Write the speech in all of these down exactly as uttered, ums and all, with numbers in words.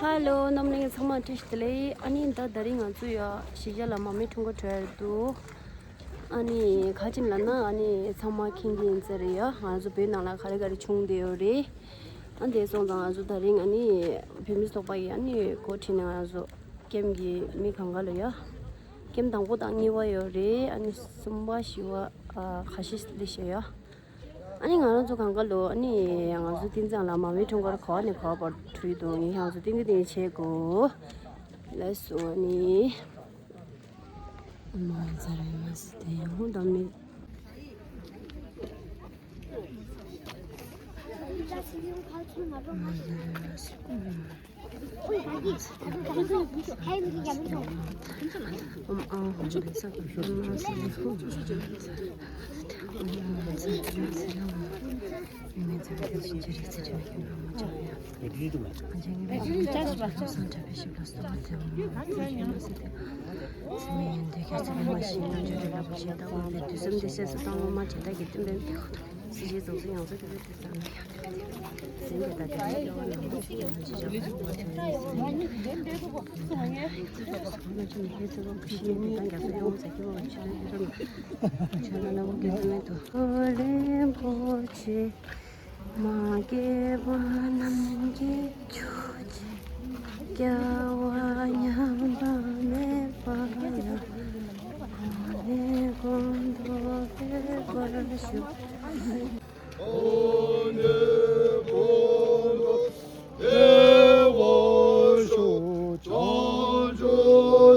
ཧ་ལོ། རྣམ་གླིང་ཚང་མ་བཀྲ་ཤིས་བདེ་ལེགས། ཨ་ནི་ད་དེ་རིང་ང་ཚོ་ཡ་གཞིས་ཆགས་ལ་མར་མེ་ཁྲོམ་སྐོར་འགྲོ་ཡ་འདུག་ཨ་ནི་ག་ཅིག་ལབ་ན་ཨ་ནི་ཚང་མ་མཁྱེན་གྱི་ཡིན་ས་རེད་ཡ། ང་ཚོ་བོད་ནང་ལ་ག་རེ་ག་རེ་བྱུང་བསྡད་ཡོད་རེད། ཨ་དེ་སོང་ཙང་ང་ཚོ་དེ་རིང་ཨ་ནི་བོད་མི་ཚོགས་པ་ཡི་ཨ་ནི་འགོ་ཁྲིད་ནས་ང་ཚོ་ཀེམ་གྱི་མི་གང་ག་ལ་ཡ། ཀེམ་དང་པོ་དང་གཉིས་པ་ཡོད་རེད། ཨ་ནི་གསུམ་པ་བཞི་པ་ཨ་ཁ་ཤས་སླེབས་ཤག་ཡ། ཨ་ནི་ང་རང་ཚོ་གང་ག་ལོ་ཨ་ནི་ང་ཚོ་བསྟན་འཛིན་ལ་མར་མེ་ཁྲོམ་སྐོར་ག་བ་ནས་ག་བ་བར་འགྲོ་ཡི་འདུག་ངས་ང་ཚོ་ཏིང་གི་ཏིང་བྱེད་དགོས། ལགས་སོ། ཨ་ནི་མ་ཛ་ར་ཡ་སི་དེ་ཡང་ཧུང་དང་མི། རིན་པོ་ཆེ། མ་སྐྱེས་པ་རྣམས་སྐྱེ་གྱུར་ཅིག་སྐྱེ་བ་ཉམས་པ་མེད་པ་ཡང་། གོང་ནས་གོང་དུ་འཕེལ་བར་ཤོག་གོང་ནས་གོང་དུ་འཕེལ་བར་ཤོག་བྱང་ཆུབ་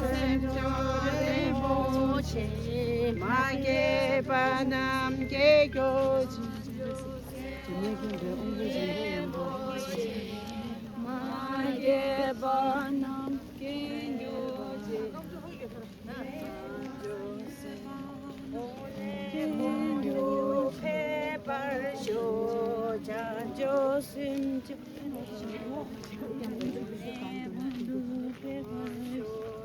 སེམས་མཆོག་རིན་པོ་ཆེ། མ་སྐྱེས་པ་རྣམས་སྐྱེ་གྱུར་ཅིག་མ་སྐྱེས་པ་རྣམས་སྐྱེ་གྱུར་ཅིག་འཕེལ་བར་ཤོག་བྱང་ཆུབ་སེམས་མཆོག་གོང་དུ་འཕེལ་བར་ཤོག་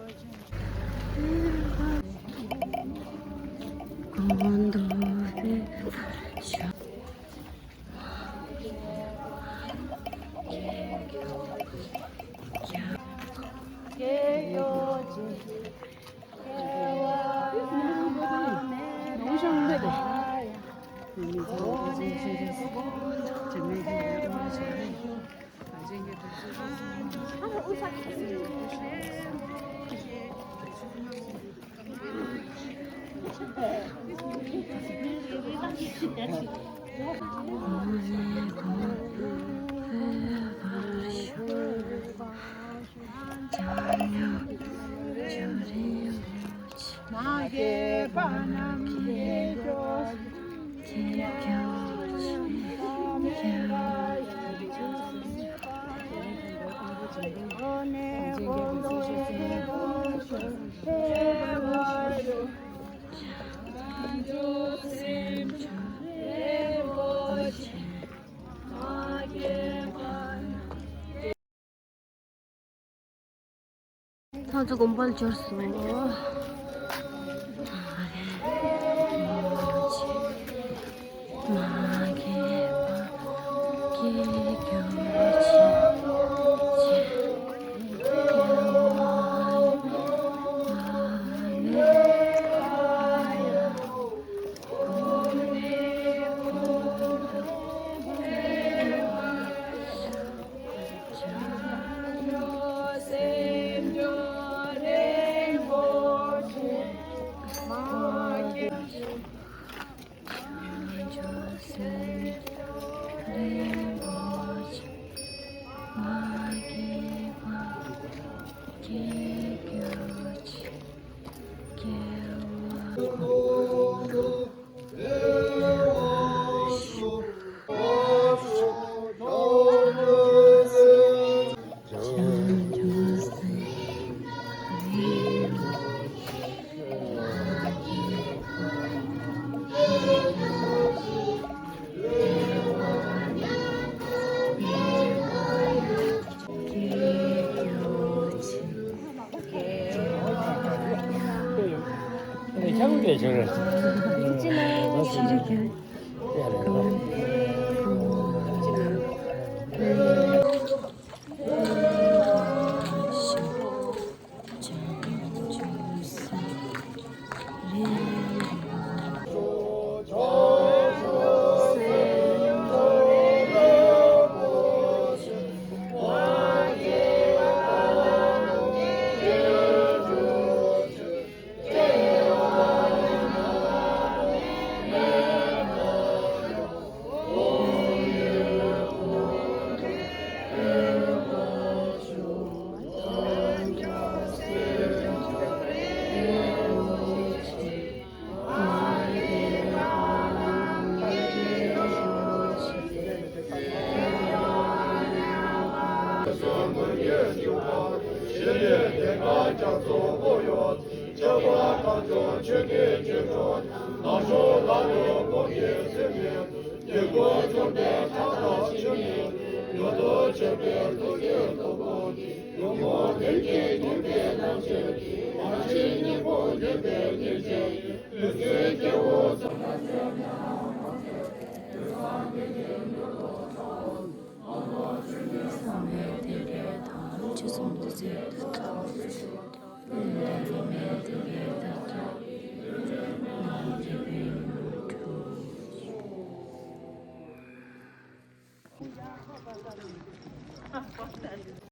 མ་སྐྱེས་པ་རྣམས་སྐྱེ་གྱུར་ཅིག་ང་ཚོ་དགོན་པར་འབྱོར་སོང་།